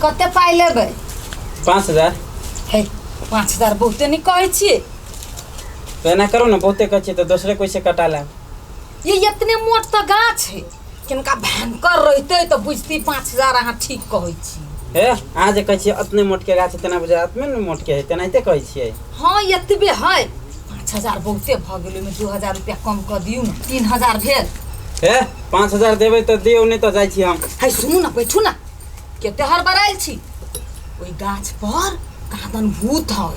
कते पाइ लेबै? 5000। हे, 5000 बहुते नहि कहै छियै? तऽ एना करू ने, बहुते कहै छियै तऽ दोसरे कोइ से कटा लेब। ये एतने मोट तऽ गाछ है, किनका भयंकर रहितै तऽ बुझती। 5000 अहाँ ठीक कहै छी। हे, अहाँ जे कहै छियै अतने मोटके गाछ है, तेना बुझाय अतने ने मोटके है, तेनाहिते कहै छियै। हँ, एतबे है। 5000 बहुते भऽ गेल, ओहिमे 2000 रुपया कम कऽ दियौ ने, 3000 भेल। हे, 5000 देबै तऽ दियौ, नहि तऽ जाइ छी हम। है, सुनू ने, बैठू ने, कते हड़बड़ायल छी? ओहि गाछ पर कहाँ भूत है।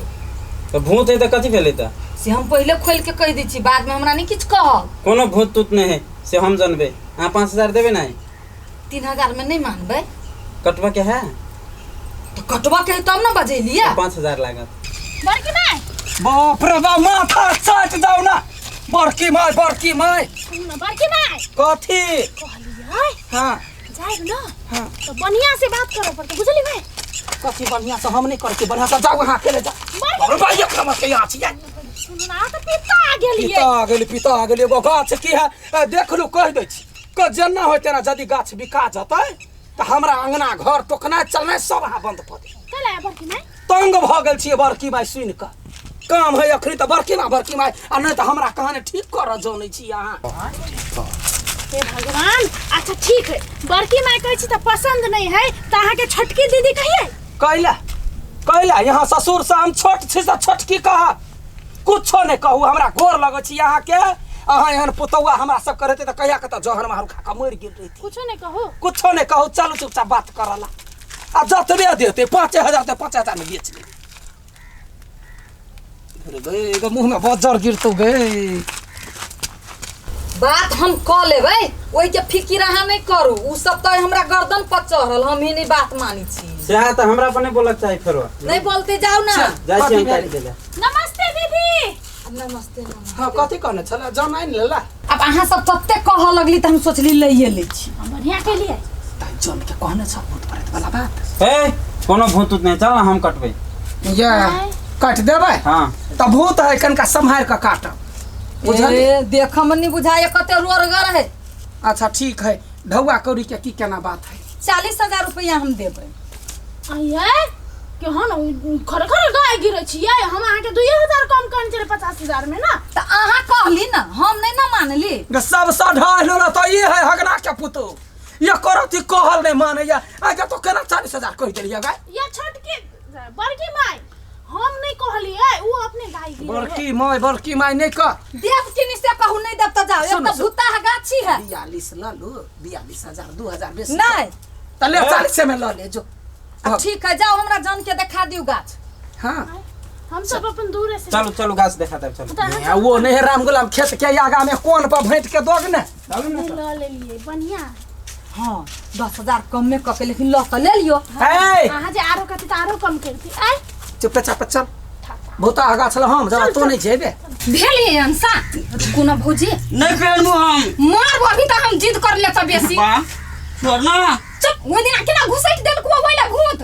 तऽ भूत है तऽ कथी भेलै तऽ? से हम पहिले खोलि के कहि दै छी, बादमे हमरा नहि किछु कहब। कोनो भूत तूत नहि है, से हम जानबै। अहाँ 5000 देबै ने? 3000 मे नहि मानबै? कटबऽ के है। तऽ कटबऽ के है तब ने बजेलियै। 5000 लागत। बड़की माय। बाप रे बाप, माथा चाटि जाउ ना। बड़की माय, बड़की माय। सुनू ना बड़की माय। कथी? कहलियै। हाँ। जायब ना? हाँ। तो बढ़िया से बात करऽ पड़तै, बुझली भाई? कथी बढ़िया से? हम नहीं करके बढ़िया से। जाउ अहाँ अकेले जाउ। अरे भाई, एक नंबर के यहाँ छियै। सुनू ना, तऽ पिता आ गेलियै। पिता आ गेली, पिता आ गेली। एगो गाछ की है, ए, देखलू, कहि दै छी क जेना होय तेना यदि गाछ बिका जतै तऽ हमरा अंगना घर टोकनाइ चलनाइ सब अहाँ बंद कऽ देब। कल आय बड़की माय। तंग भऽ गेल छियै बड़की माय सुनि कऽ। काम है अखनी तऽ बड़की माय, बड़की माय, आ नहि तऽ हमरा कहानी ठीक करऽ जनै छी अहाँ। हे भगवान! अच्छा ठीक है, बड़की माय कहै छी तऽ पसंद नहीं है तऽ अहाँके छोटकी दीदी कहिए। कैला कैला यहाँ ससुर से हम छोट छी तऽ छोटकी कह। कुछो नहि कहू, हमरा गोर लगै छी अहाँके। अहाँ एहन पुतौआ हमरा सब के रहतै तऽ कहिया के तऽ जहर मारू खा कऽ मरि गेल रहिती। कुछो नहीं कहू? कुछो नहि कहू, चलू चुपचाप बात करऽ ला। आ जतबे देतै, 5000 तऽ 5000 मे बेच लेबै। अरे गै, एगो मुँह में बज्जर गिरतौ गै। बात हम कऽ लेबै, ओहिके फिकिर अहाँ नहि करू। ओ सब तऽ हमरा गर्दन पर चढ़ल, हम ही नहि बात मानै छी। सएह तऽ हमरा पर नहि बोलक चाही फेरो। नहि बोलते, जाउ ने। जाइ छी हम कथी काटि देले। नमस्ते दीदी। नमस्ते, नमस्ते। हाँ, कथी कहने छलै? जन आनि लेला। आब अहाँ सब तते कहऽ लगली तऽ हम सोचली लैए लै छी। हम बढ़िया केलियै। ताहि जन के कहने छ भूत प्रेत वाला बात? हे, कोनो भूत उत नहि, चल ना, हम कटबै। ये काटि देबै? हाँ। तऽ भूत है, कनिका सम्हारि कऽ काटब, बुझलियै? ए, देखऽ मे नहि बुझाइए कते रोड़गर है। अच्छा ठीक है, ढौआ कौड़ी के की केना बात है? 40,000 रुपया हम देबै। आइए केहन खर खर गाय गिरै छियै? हम अहाँके 2000 कम कहने छलियै 50,000 मे ना। तऽ अहाँ कहली ना, हम नहि ना मानली। गे सबसँ ढाल ना तऽ ई है हगना के पुतोह, ये करती कहल नहीं मानैया। आगे तो केना 40,000 कहि देलियै गाय? या छोटकी बड़की माय, हम नहीं कहलियै, उ अपने गाय गिरै है। बड़की माय, बड़की माय नहीं कह। देब कि नहीं से कहू, नहीं देब तऽ जाओ। एक सुनू, तऽ सुनू। भूता है, गाछी है। 42 लऽ लू, 42,000, 2000 बेसी। नहीं। तऽ ले, 40 में लऽ ले जो। आ ठीक है, जाओ, हमरा जान के देखा दियौ गाछ। हाँ। हम सब अपन दूर से। चलू चलू, गाछ देखा देब, चलू। तऽ अहाँ आ वो नहीं है राम गुलाम खेत के आगा में कोन पर भेंट के दोग ने। चलू ने। लऽ लेलियै, बढ़िया। हाँ, 10,000 कम में कऽ के, लेकिन लऽ तऽ ले लियौ। हे, अहाँ जे आरो कहती तऽ आरो कम करती आइ। चुपे चाप चल, भूता आगा छल, हम जब तो नहीं जेबे। भेल ये अंसा, रुकू ना भौजी। नहीं पहनबू हम। मारबो अभी तऽ हम जिद कर ले तऽ बेसी। वाह, छोड़ ना। चुप, ओहि दिना केना घुसैट देलकौ ओहि ला भूत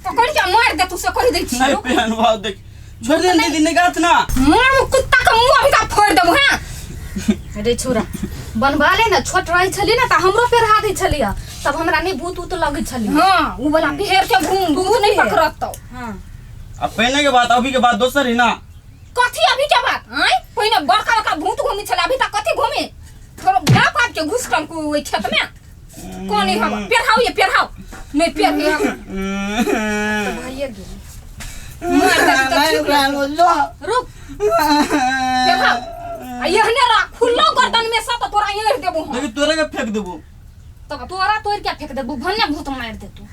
पकड़ के मार दे तू से कहि दै नहीं छियौ। पहनबू, देख, छोड़ दे दीदी, नहीं गाछ ना। मारबो, कुत्ता के मुंह अभी तक फोड़ देबो। हां रे छोरा, बनवा ले ना। छोट रहै छली ना तऽ हमरो पेरहा दै छलियै, तब हमरा नहि भूत उत लगै छली। हां, उ वाला पेर के घूम, भूत नहीं पकड़त तो। हाँ। अब पहने के बाद, अभी के बाद दोसर ही ना। कथी अभी के बात? आय, पहिने बड़का बड़का भूत घूमी छले, अभी तक कथी घूमे? थोड़ा बाप आबि के घुस कम ओहि खेत में कोन ही हवा। पेरहाउ ये, पेरहाउ नहीं पेर भइए गेल, मार देती तऽ ठीक रहतौ। रुक, पेरहाउ आ एहने राख खुल्लो गर्दन में से तऽ तोरा एड़ देबो हम। देखी, तोरे के फेंक देबो। तब तोरा तोड़ के फेंक देबो, भन्ने भूत मारि देतौ।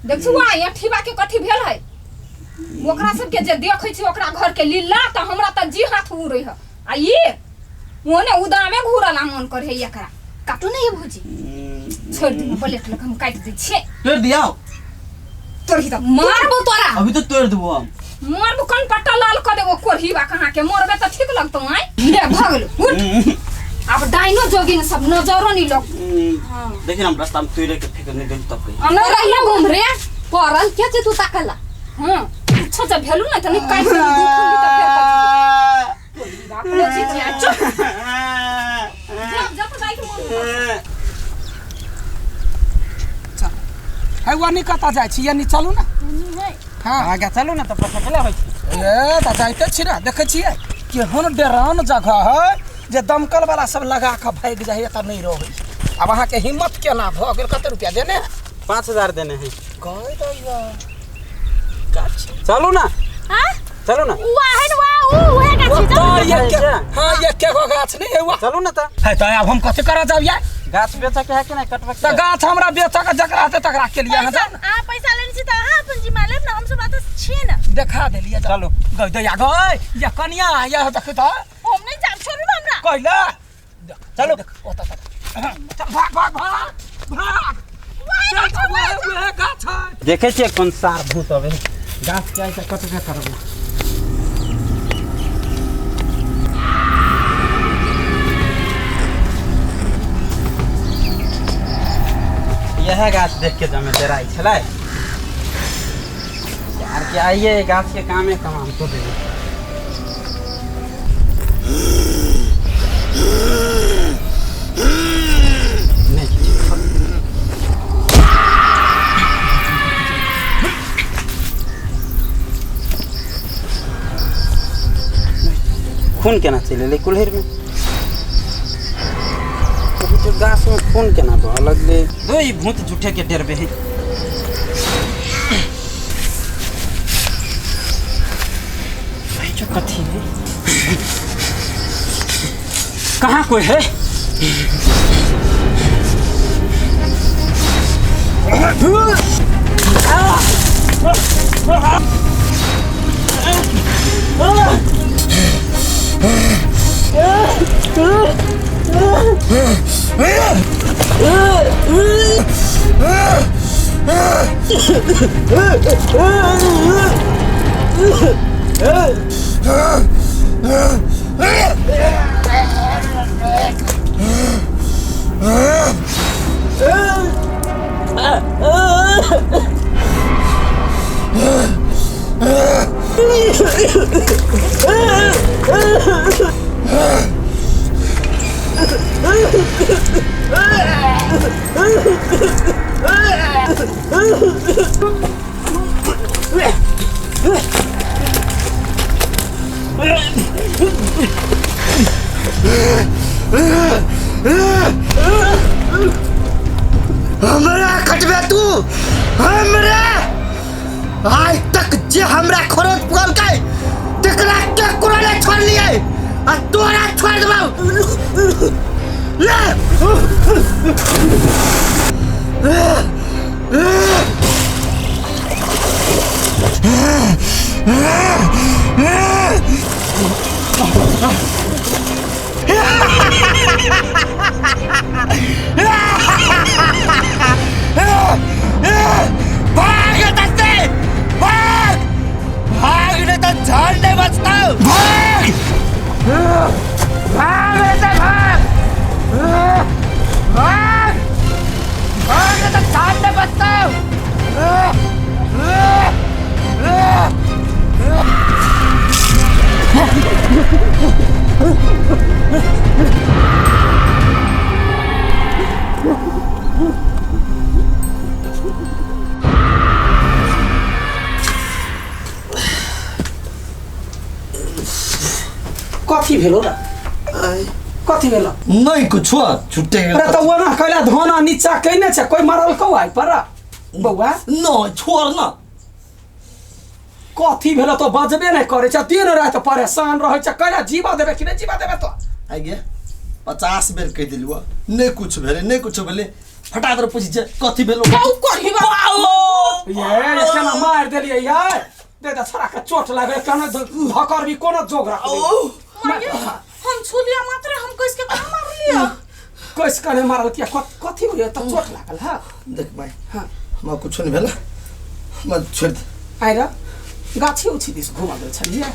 देखछु आ अठीबा के कथी भेल है? ओकरा सबके जे देखै छी ओकरा घर के लीला तऽ हमरा तऽ जी हाथ उड़ै है, आ ई ओने उदामे घूरला मन करे है। एकरा काटू नहीं भौजी, छोड़ दिना, पलेट लग हम काटि दै छियै। तोड़ दिया। तोड़ही तऽ मारबो तोरा। अभी तो तोड़ देबो हम। मारबो, कन पट्टा लाल कऽ देबो कोढ़ीबा कहाँ के। मरबे तऽ ठीक लगतौ। आइ ले, भऽ गेलो, उठ आब। डाइनो जोगिन सब नजरो नहीं लग। देखिन, हम रास्ता में तोड़े के फेंक नहीं देलू तब कही। नहीं रहिया घूम रे पड़ल के छै तू ताकला? हाँ, कुछो जब भेलू ना तऽ नहीं काटि देलू दू खुंडी तऽ फेर कथी बाप रे। जी जी, चुप, जब जब जाइके मन। है वनी कतऽ जाइ छी यानी चलू ने। हाँ आगा चलू ने तऽ पछा केला होइ छै। ए तऽ जाइते छी ने, देखै छियै केहन डेरान जगह है जे दमकल वाला सब लगा कऽ भागि जाइए तऽ नहि रहै। आब अहाँके हिम्मत केना भऽ गेल? कते रुपया देने है? 5000 देने है। गए दैया गाछी। चलू ना। हाँ? चलू ना। उआ है न, उआ, उ, उहे गाछी, चलू ओतऽ ना। एके, हाँ, एके गो गाछ नहीं है उआ। चलू ना तऽ। है तऽ आब हम कथी करऽ जाब यार? गाछ बेचऽ के है कि नहीं कटबऽ के तऽ है? गाछ हमरा बेचऽ के जकरा हेतै तकरा के लिए अहाँ पैसा जाउ ने। अहाँ पैसा लेने छी तऽ अहाँ अपन जिम्मा लेब ने, हम सब एतऽ छियै ने। देखा देलियै। चलू। गई दैया गई या कनिया या देखै तऽ। हम नहीं जाब, छोड़ू ना हमरा। कैला चलू। देख ओतऽ तक। चल भाग भाग भाग भाग। चल तऽ उहे उहे गाछ है। देखै छियै कोन सार भूत अबै है। गाछ के आइ तऽ कटबे करबै। इएह गाछ देख के जमे डराइ छलै यार के आइए गाछ के कामे तमाम को देबै। नहि खून केना चलि एलै कुल्हड़िमे? अभी जो गाछ में खून केना बहऽ लगलै? दो ई भूत झूठे के डरबे है। भाई जो कथी है? कहाँ कोई है? हमरा खटबे तू हमरा आज तक जे हमरा खरोच पुगलकै तकरा के कोनो नहि छोड़लियै आ तोरा छोड़ देबौ ले। भाग एतऽ से, भाग भाग नहीं तो जान नहीं बचता। भाग भाग एतऽ भाग भाग भाग नहीं तो जान नहीं बचता। कथी भेलो रे? कथी भेलो? नहीं कुछो छुट्टे अरे तऽ ओना कैला धोना नीचा कैने छै? कोई मरल कौ आइ पर बौआ? नहीं छोड़ ना। कथी भेलो तो बजबे नहीं करे छै, दिन राति परेशान रहै छै। कैला जीवा देबे कि नहीं जीवा देबे तो? आ गया 50 बेर कहि देलु नहीं कुछ भेलै नहीं कुछ भेलै। फटा दर पूछि छै कथी भेलो? ये केना मारि देलियै यार? दे दे छोरा के चोट लागै केना धकर भी कोनो जोग रख। हम छुलिया मात्र हम कस के कहाँ मारलिया? कैस कने मारल किया? कथी होइए तऽ चोट लागल? हाँ देख भाई हाँ हमरा कुछो नहीं भेला, हमरा छोड़ दे। आइ रे गाछी उछी दिस घुमा गेल छलियै?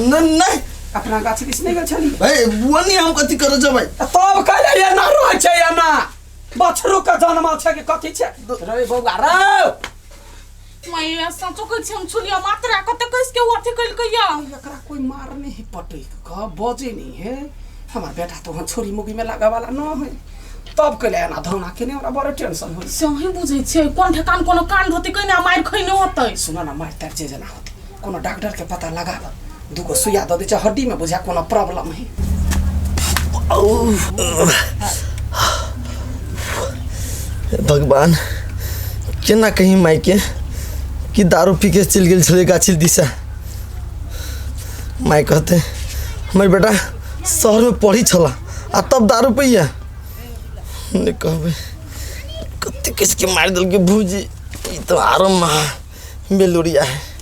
नहीं नहीं अपना गाछी दिस नहीं गेल छलियै? भाई बुआनी हम कथी करे जेबै? तब कहले एना रहै छै, एना बछरू के जनमल छै कि कथी छै? रे बौआ रे मैया सचो कहै छी हम छुलिया मात्र कते कस के अथी कइलकै या। एकरा कोई मारने ही पटक क बजे नहीं है। हमार बेटा तो वहाँ छोरी मुगी में लगा वाला न है। तब कैले एना धौना केने हमरा बड़ टेंशन होई। से अहीं बुझै छियै कोन ठेकान कोनो कांड होतै कहिना मारि खैने होतै। सुन न मारि तारि जे जेना होतै कोनो डॉक्टर के पता लगाब, दूगो सुइया दऽ दै छै हड्डी में बुझा कोनो प्रॉब्लम है। भगवान केना कहीं मायके कि दारू पी के चलि गेल छलै गाछी दिशा। माय कहते हमर बेटा शहरमे पढ़ी छला आ तब दारू पीया। नहि कहबै कते किसके मारि देलकै भूजी, ई तो आरो महा बेलुरिया है।